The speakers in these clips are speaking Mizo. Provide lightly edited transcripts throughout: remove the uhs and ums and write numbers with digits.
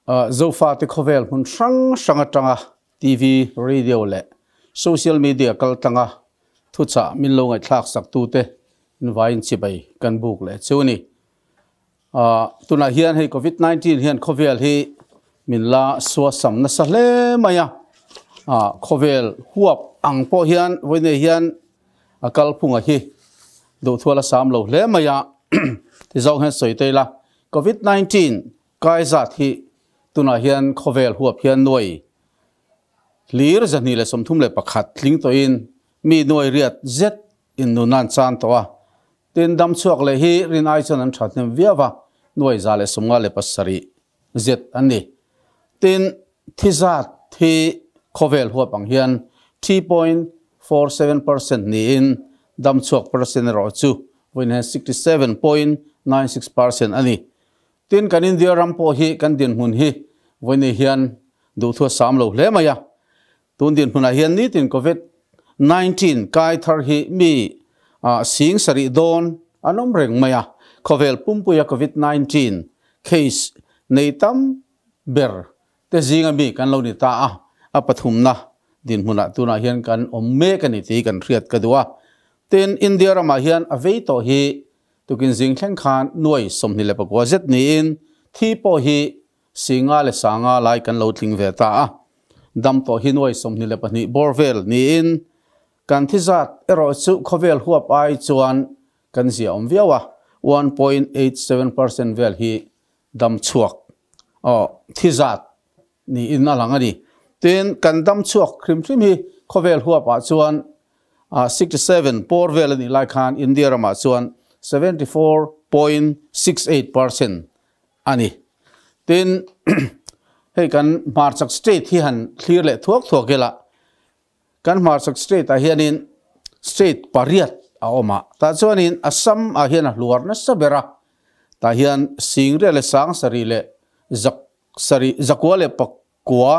Zofate khawvel hmun hrang hrang atanga TV, Radio leh Social Media kaltlanga thuchah min lo ngaihthlak saktute invaiin chibai kan buk leh chu a ni. Tunah hian hei Covid 19 hian khawvel hi min la suasam nasa hle mai a, khawvel huap ang pawh hian vawiinei hian a kalphunga hi duhthual a sam lo hle mai a, ti zawng hian sawi ta ila Covid 19 kai zat hi tunah hian khawvel huap hian nuai hlir 231 tling tawhin mi nuai riat zet in nunan chan tawh a. Tin, dam chhuak leh hi rin ai chuan an that hnem viau a, nuai 157 zet an ni. Tin, thi zat hi khawvel huap ang hian 3.47% niin dam chhuak percent erawh chu vawiin hian 67.96% a ni. Tin, kan India ram pawh hi kan dinhmun hi vawiin hian duhthua sam lo hle mai a. Tun dinhmunah hian nitin Covid 19 kai thar hi mi sing sarih dawn an awm reng mai a. Khawvel pumpuia Covid 19 case nei tam ber te zinga mi kan lo ni ta a, a pathumna dinhmunah tunah hian kan awm mek a ni tih kan hriat ka duh a. Tin, India ramah hian a vei tawh hi tukin zing thleng khan nuai 29 zet niin thi pawh hi singa leh sanga lai kan lo tling ve ta a. Dam tawh hi nuai 22 bawr vel niin kan thi zat erawh chu khawvel huap ai chuan kan zia awm viau a, 1.87% vel hi dam chhuak thi zat niin a lang a ni. Tin, kan dam chhuak hrim hrim hi khawvel huapah chuan 67 pawr vel a nih lai khan India ramah chuan 74.68% a ni. Tin, hei kan hmarchak state hi han thlir leh thuak thuak ila, kan hmarchak state ah hianin state pariat a awm a, tah chuanin Assam ah hian a hluar nasa ber a, tah hian Singria leh Sangsari leh Zak sarih zakua leh pakua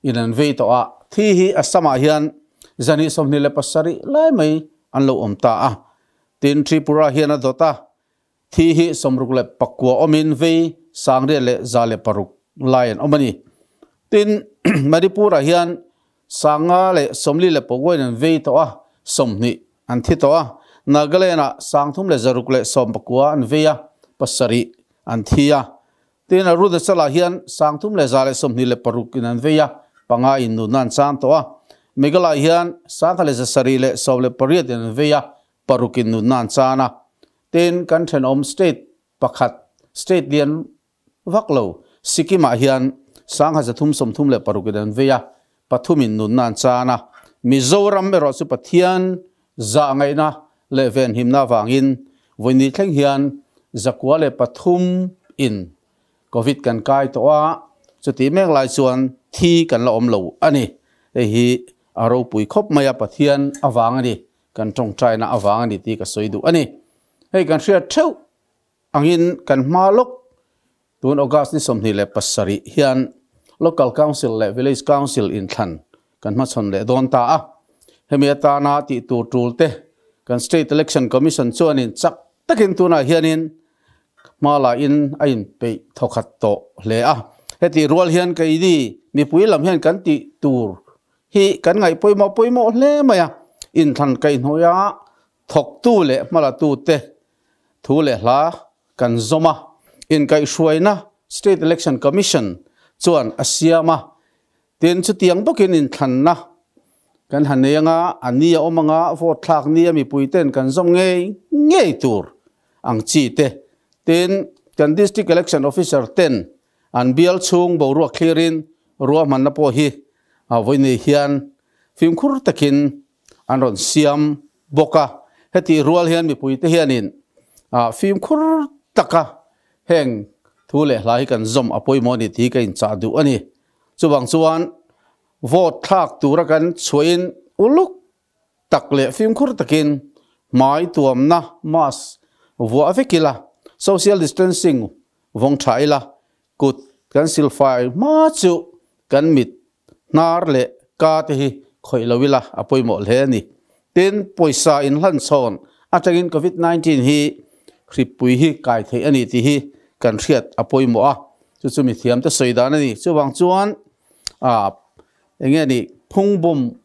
in an vei tawh a, thi hi Assam ah hian 227 lai mai an lo awm ta a. Tin, Tripura hian a dawt a, thi hi 69 awmin vei sangriat leh 106 lai an awm a ni. Tin, Manipur ah hian 544 in an vei tawh a, 20 an thi tawh a. Nagaland ah 3,619 an vei a, 7 an thi a. Tin, Arunachal ah hian 3,126 in an vei a, 5 in nunna an chang tawh a. Meghalaya hian 1,718 in an vei a, 6 in nunna an chan a. Tin, kan thenawm state pakhat, state lian vak lo, Sikkim ah hian 1,336 in an vei a, 3 in nunna an chan a. Mizoram erawh chu Pathian zah ngaihna leh venhimna avangin vawiin thleng hian 903 in Covid kan kai tawh a, chuti mek lai chuan thi kan la awm lo a ni. Hei hi a ropui khawp mai a, Pathian avang a ni, kan tawngtaina avang a ni tih ka sawi duh a ni. Hei kan hriat theuh angin kan hma lawk tun August ni 27 hian Local Council leh Village Council inthlan kan hmachhawn leh dawn ta a. Hemi atana tih tur tul te kan State Election Commission chuanin chak takin tunah hianin hma lain a inpeih thawkhat tawh hle a. Heti rual hian keini mipui lam hian kan tih tur hi kan ngaih pawimawh pawimawh hle mai a. Inthlan kaihhnawih a thawktu leh hmalatu te thu leh hla kan zawm a. Inkaihhruaina State Election Commission chuan a siam a. Tin, chutiang bawkin inthlanna kan han nei anga, a ni a awm anga, vote thlak ni a mipui ten kan zawm ngei ngei tur ang chi te. Tin, kan District Election Officer ten an bial chhung boruak thlirin ruahmanna pawh hi a vawiin hian fimkhur takin an rawn siam bawk a. Heti rual hian mipui te hianin fimkhur taka heng thu leh hla hi kan zawm a pawimawh a ni tih hi ka inchah duh a ni. Chuvang chuan vote thlak tura kan chhuahin uluk tak leh fimkhur takin hmai tuamna mask vuah vek ila, social distancing vawng tha ila, kut kan silfai hma chu kan mit hnar leh ka te hi khawih lo ila a pawimawh hle a ni. Tin, pawisa inhlan chhawn atangin Covid 19 hi hripui hi kai theih a ni tih hi kan hriat a pawimawh a. Chu chu mi thiam te sawi dan a ni. Chuvang chuan ah eng nge ni phungbum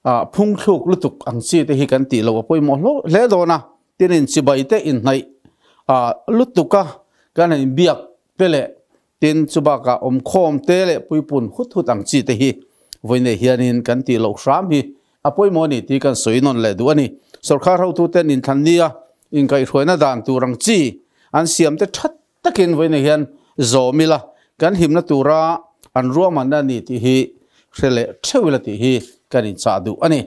ah phungthluk lutuk ang chi te hi kan tih loh a pawimawh hlauh hle dawn a. Tin inchibai te inhnaih ah lutuk a kan han inbiak te leh Tin, chubakah awmkhawm te leh puipun hut hut ang chi te hi vawiinei hianin kan tih loh hram hi a pawimawh a ni tih kan sawi nawn leh duh a ni. Sorkar hotuten inthlan nia inkaihhruaina dan tur ang chi an siam te that takin vawiinei hian zawm ila kan himna tura an ruahmanna a ni tih hi hre leh theuh ila tih hi kan inchah duh a ni.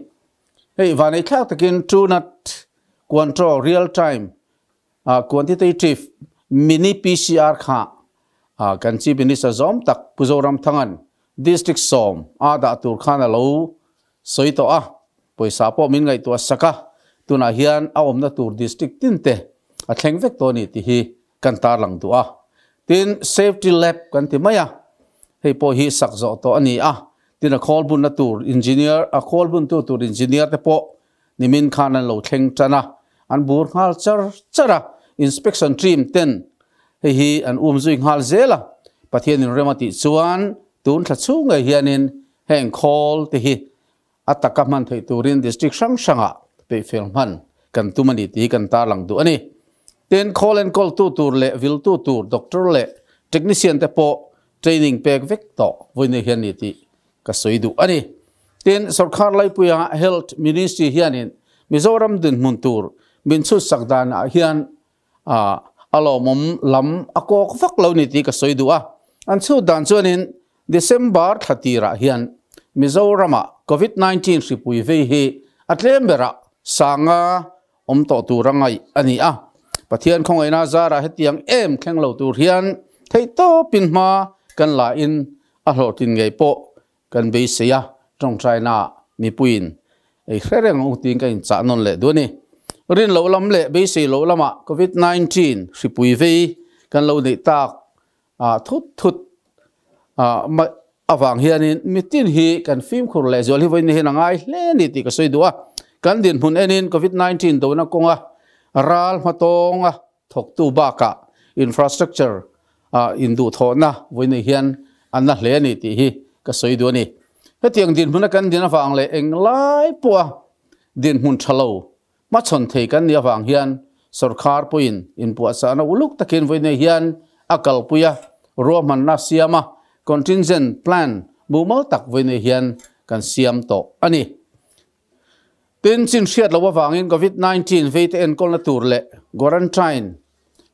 Hei vaneithlak takin Truenat Quantro Real Time Quantitative Mini PCR kha kan Chief Minister zawm tak Pu Zoramthanga'n District sawm a dah tur khan a lo sawi tawh a, pawisa pawh min ngaihtuah sak a, tunah hian a awmna tur District tin te a thleng vek tawh a ni tih hi kan tarlang duh a. Tin, Safety Lab kan ti mai a, hei pawh hi sak zawh tawh a ni a, tin a khawl bunna tur Engineer, a khawl buntu tur Engineer te pawh Nimin khan an lo thleng tan a, an bur nghal char char a, inspection team ten hei hi an um zui nghal zel a, Pathian in rem a tih chuan tun thla chhung ngei hianin heng khawl te hi a taka hman theih turin district hrang hrangah peihfel hman kan tum a ni tih hi kan tarlang duh a ni. Tin, khawl enkawltu tur leh viltu tur doctor leh technician te pawh training pek vek tawh vawiin hian ni tih ka sawi duh a ni. Tin, sorkar laipuia Health Ministry hianin Mizoram dinhmun tur min chhutsak danah hian a lawmawm lam a kawk vak lo ni tih ka sawi duh a. An chhut dan chuanin December thla tirah hian Mizoramah Covid 19 hripui vei hi a tlem berah sanga awm tawh tur a ngaih a ni a. Pathian khawngaihna zarah hetiang em thleng lo tur hian theihtawpin hma kan la in a hlawhtlin ngei pawh kan beisei a, tawngtaina mipuiin ei hre reng ang u tiin ka inchah nawn leh duh a ni. Rin loh lam leh beisei loh lamah Covid 19 hripui vei kan lo neih tak thut thut avang hianin mitin hi kan fimkhur leh zual hi vawiin hian a ngai hle a ni tih ka sawi duh a. Kan dinhmun enin Covid 19 dona kawnga ral hmatawnga Thawktu bakah infrastructure ah induhthawhna vawiin hian a na hle a ni tih hi ka sawi duh a ni. Hetiang dinhmuna kan din avang leh englai pawha dinhmun tha lo hmachhawn thei kan nih avang hian sorkar pawhin inpuahchahna uluk takin vawiin hian a kalpui a, ruahmanna siam a, contingent plan mumal tak vawiin hian kan siam tawh a ni. Tin, chin hriat loh avangin Covid 19 veite enkawlna tur leh Quarantine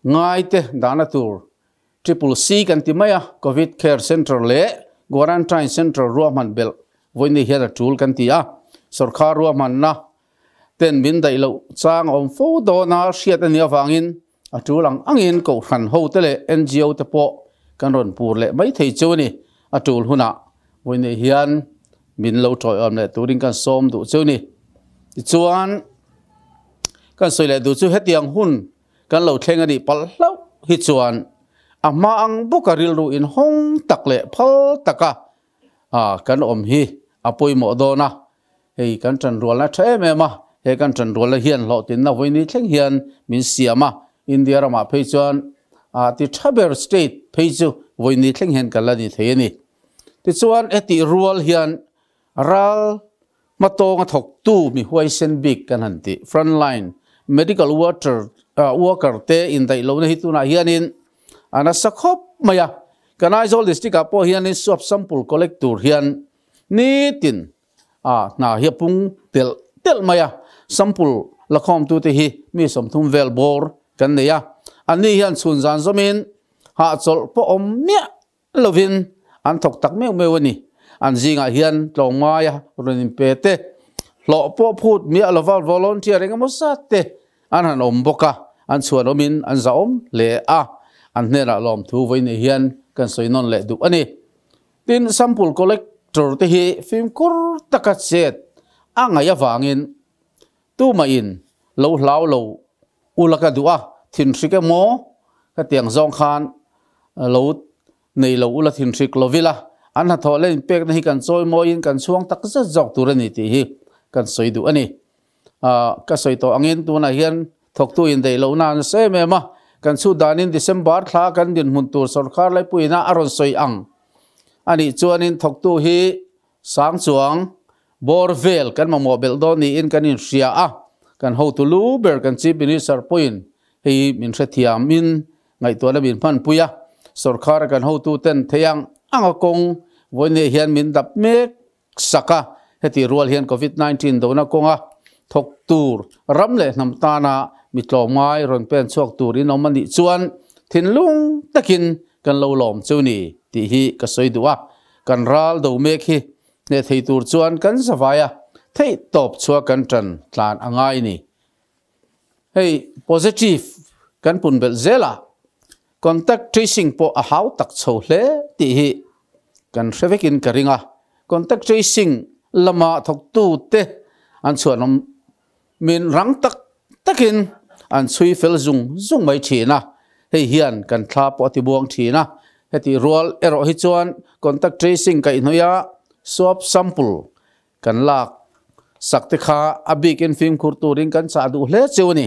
ngaite dahna tur Triple C kan ti mai a, Covid Care Centre leh Quarantine Centre ruahman belh vawiin hian a tul kan ti a, sawrkar ruahmanna ten min daih loh chang a awm fo dawn a hriat a nih avangin a tul ang angin Kohhran hote leh NGO te pawh kan rawn pur leh mai thei chu a ni. A tul hunah vawiin hian min lo tawiawm leh turin kan sawm duh chu a ni. Tichuan, kan sawi leh duh chu hetiang hun kan lo thleng a nih palh hlauh hi chuan a hma ang bawka rilru inhawng tak leh phal taka kan awm hi a pawimawh dawn a. Hei kan tanrualna tha em em a, he kan tanrualna hian hlawhtlinna vawiini thleng hian min siam a, India ramah phei chuan ti tha ber state phei chu vawiini thleng hian kan la ni thei a ni. Tichuan hetih rual hian ral hmatawnga thawktu mi huaisen bik kan han tih frontline medical water worker te indaih lohna hi tunah hianin a nasa khawp mai a. Kan Aizawl district ah pawh hianin swab sample collect tur hian Nitin a hna hi a pung telh telh mai a, sample lakhawmtute hi mi 30 vel bawr kan nei a, anni hian chhun zan zawmin hahchawlh pawh awm miah lovin an thawk tak meuh meuh a ni. An zingah hian tlawmngaia rawn inpe te, hlawh pawh phut miah lova volunteer engemaw zat te an han awm bawk a, an chhuan awmin an zahawm hle a, an hnenah lawmthu vawiin hian kan sawi nawn leh duh a ni. Tin, sample collector te hi fimkhur taka chet a ngaih avangin tumahin lo hlau lo ula ka duh a, thinhrik emaw ka tiang zawng khan lo nei lo ula thinhrik lovila an hnathawh leh inpekna hi kan chawi mawiin kan chhuang tak zet zawk tur a ni tih hi kan sawi duh a ni. Ka sawi tawh angin tunah hian thawktu indaih lohna a nasa em em a, Kan chhut danin December thla kan dinhmun tur sawrkar laipuiina a rawn sawi ang a nih chuanin thawktu hi sang chuang bawr vel kan mamawh belh dawn niin kan inhria a. Kan hotu lu ber kan Chief Minister pawhin hei min hrethiamin ngaihtuahna min hmanpui a. Sawrkara kan hotuten thei ang anga kawng vawiin hian min dap mek sak a, heti rual hian Covid 19 dona kawnga thawk tur ram leh hnam tana mi tlawmngai rawn pen chhuak tur in awm a nih chuan thinlung takin kan lo lawm chu ni tih hi ka sawi duh a, kan ral do mek hi hneh thei tur chuan kan zavai a, theih tawp chhuah kan tan tlan a ngai ni. Hei positive kan pun belh zel a, contact tracing pawh a hau tak chho hle tih hi kan hre vekin ka ring a. Contact tracing lama thawktute an chhuanawm min rang tak takin an chhui fel zung zung mai thin a, hei hian kan thla pawh a tibuang thin a. Heti rual erawh hi chuan contact tracing kaihhnawih a swab sample kan lak sak te kha a bikin fimkhur turin kan chah duh hle cheu a ni.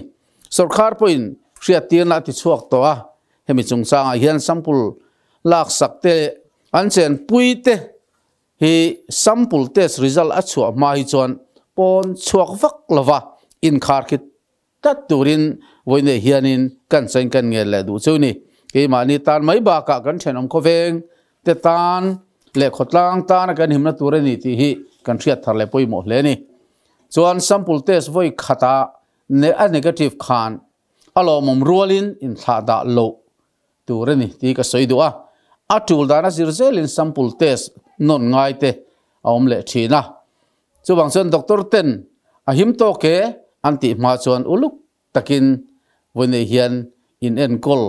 Sawrkar pawhin hriattirna a tichhuak tawh a, hemi chungchangah hian sample lak sak te an chenpui te hi sample test result a chhuah hma hi chuan pawn chhuak vak lova inkhar khi tlat turin vawiin hianin kan chain kan ngel leh duh chu ni. Keimahni tan mai bakah kan thenawm khawveng te tan leh khawtlang tana kan himna tur a ni tih hi kan hriat thar leh pawimawh hle a ni. Chuan sample test vawi khatah a negative khan a lawmawm rualin inthlah dah loh tur a ni tih ka sawi duh a. A tul dana zir zelin sample test nawn ngai te a awm leh thin a. Chuvang chuan doctor ten a him tawk e an tih hma chuan uluk takin vawiin hian in enkawl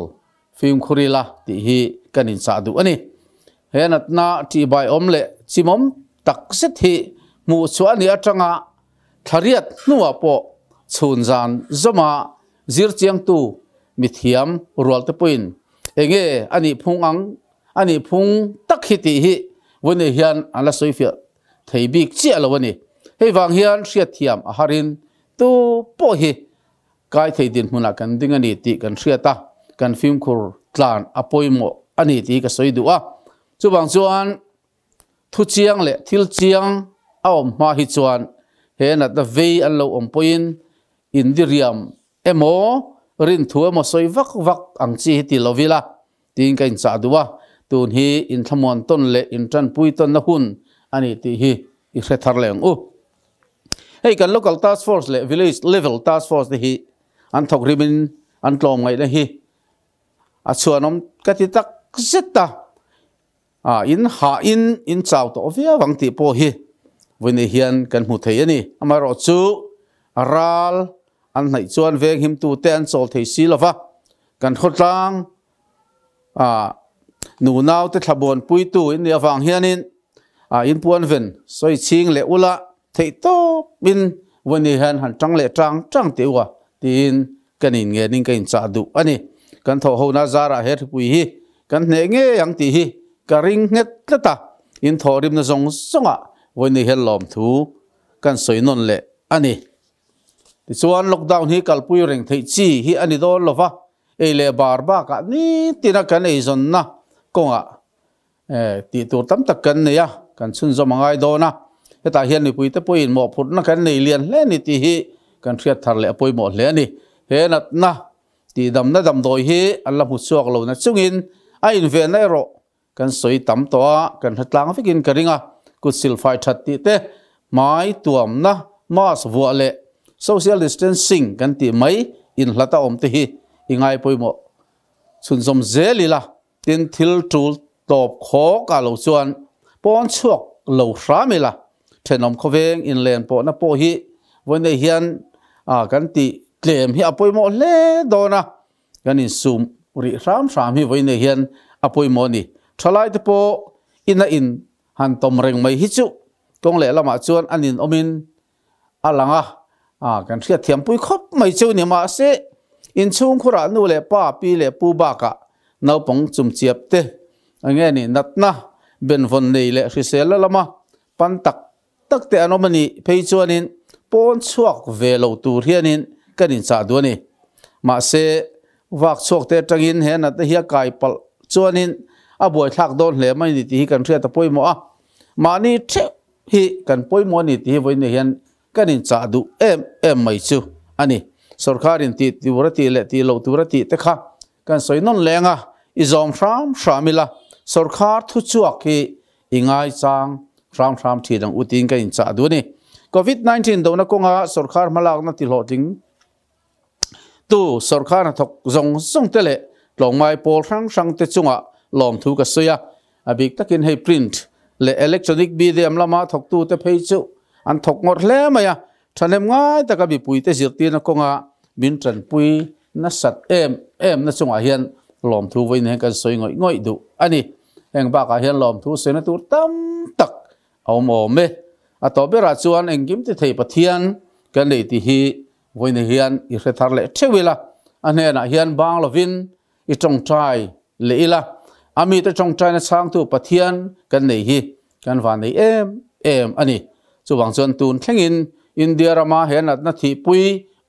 fimkhur ila tih hi kan inchah duh a ni. He natna ṭihbai awm leh chimawm tak zet hi hmuh chhuah a nih aṭanga thlariat hnuah pawh chhun zan zawma zirchiangtu mithiam rualte pawhin enge a nih phung ang a nih phung tak hi tih hi vawiin hian an la sawifiah thei bik chiah lo a ni. Hei vang hian hriatthiam a harin tu pawh hi kai thei dinhmunah kan ding a ni tih kan hriat a, kan fimkhur tlan a pawimawh a ni tih ka sawi duh a. Chuvang chuan thu chiang leh thil chiang a awm hma hi chuan he natna vei an lo awm pawhin indiriam emaw rin thu emaw sawi vak vak ang chi hi ti lo ila tiin ka inchah duh a. Tun hi inthlamuan tawn leh intanpui tawnna hun a ni tih hi i hre thar leh ang u. Hei kan local task force leh village level task force te hi an thawk rimin an tlawm ngaihna hi a chhuanawm ka ti tak zet a. A in hah in in chau tawh viau ang tih pawh hi vawiin hian kan hmu thei a ni. Amaherawhchu a ral an hnaih chuan veng himtute an chawl thei si lova, kan khawtlang a nunaute thlabuan puitu in nih avang hianin a inpuan ven sawi chhing leh ula theih tawpin vawiin hian han tang leh tang tang teh u a tiin kan in ngenin ka inchah duh a ni. Kan thawh hona zarah he hripui hi kan hneh ngei ang tih hi ka ring nghet tlat a, in thawh rimna zawng zawngah vawiin hian lawmthu kan sawi nawn leh a ni. Tichuan lockdown hi kalpui reng theih chi hi a ni dawn lova, ei leh bar bakah nitina kan eizawnna kawngah tih tur tam tak kan nei a, kan chhunzawm a ngai dawn a. Hetah hian mipuite pawhin mawhphurhna kan nei lian hle a ni tih hi kan hriat thar leh a pawimawh hle a ni. He natna tihdamna damdawi hi an la hmu chhuak lo na chungin a invenna erawh kan sawi tam tawh a, kan hre tlang vekin ka ring a. Kut silfai that tih te, hmai tuamna, mask vuah leh social distancing kan tih mai inhlat a awm te hi i ngai pawimawh chhunzawm zel ila. Tin, thil tul tawp khawk ah lo chuan pawn chhuak lo hram ila, thenawm khawveng inlen pawhna pawh hi vawiin hian kan tih tlem hi a pawimawh hle dawn a, kan insum rih hram hram hi vawiin hian a pawimawh a ni. Thalai te pawh ina in han tawm reng mai hi chu kawng leh lamah chuan an inawmin a lang a, kan hriatthiampui khawp mai chu ni. Mahse, inchhungkhurah nu leh pa, pi leh pu bakah naupang chumchiap te enge ni natna benvawn nei leh hrisel la lama pan tak tak te an awm a nih phei chuanin pawn chhuak ve lo tur hianin kan inchah duh a ni. Mahse, Vak chhuak te atangin he natna hi a kai palh chuanin a buaithlak dawn hle mai ni tih hi kan hriat a pawimawh a. Mahni theuh hi kan pawimawh a ni tih hi vawiin hian kan inchah duh em em mai chu a ni. Sorkarin tih tur a tih leh tih loh tur a tih te kha kan sawi nawn leng a, i zawm hram hram ila sorkar thuchhuak hi i ngaichang hram hram thin ang u tiin kan inchah duh a ni. Covid 19 dohna kawnga sorkar hmalakna tihlawhtling tu sorkar hnathawk zawng zawng te leh tlawmngai pawl hrang hrang te chungah lawmthu ka sawi a, a bik takin hei print leh electronic medium lama thawktu te phei chu an thawk ngawrh hle mai a, thahnem ngai taka mipuite zirtirna kawnga min tanpui nasat em em na chungah hian lawmthu vawiin hian kan sawi ngawih ngawih duh a ni. Heng bakah hian lawmthu sawina tur tam tak a awm awm e. A tawp berah chuan engkim ti thei Pathian kan nei tih hi vawiin hian i hre thar leh theuh ila, a hnenah hian bang lovin i tawngtai leh ila, a mite tawngtaina chhangtu Pathian kan nei hi kan van nei em em a ni. Chuvang chuan tun thlengin India rama he natna thihpui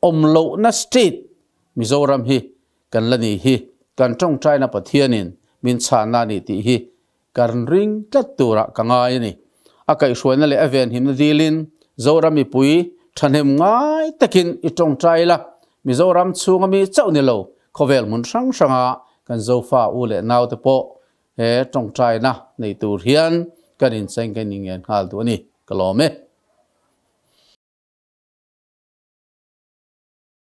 awm lohna state Mizoram hi kan la ni hi kan tawngtaina Pathianin min chhanna a ni tih hi Kan ring tlat turah ka ngai a ni. A kaihhruaina leh a venhimna dilin Zoram mipui thahnem ngai takin i tawngtai la, Mizoram chhunga mi chauh ni lo, khawvel hmun hrang hranga kan Zofa u leh naute pawh he tawngtaina nei tur hian kan incheng kan inngen nghal duh a ni. Ka lawm e.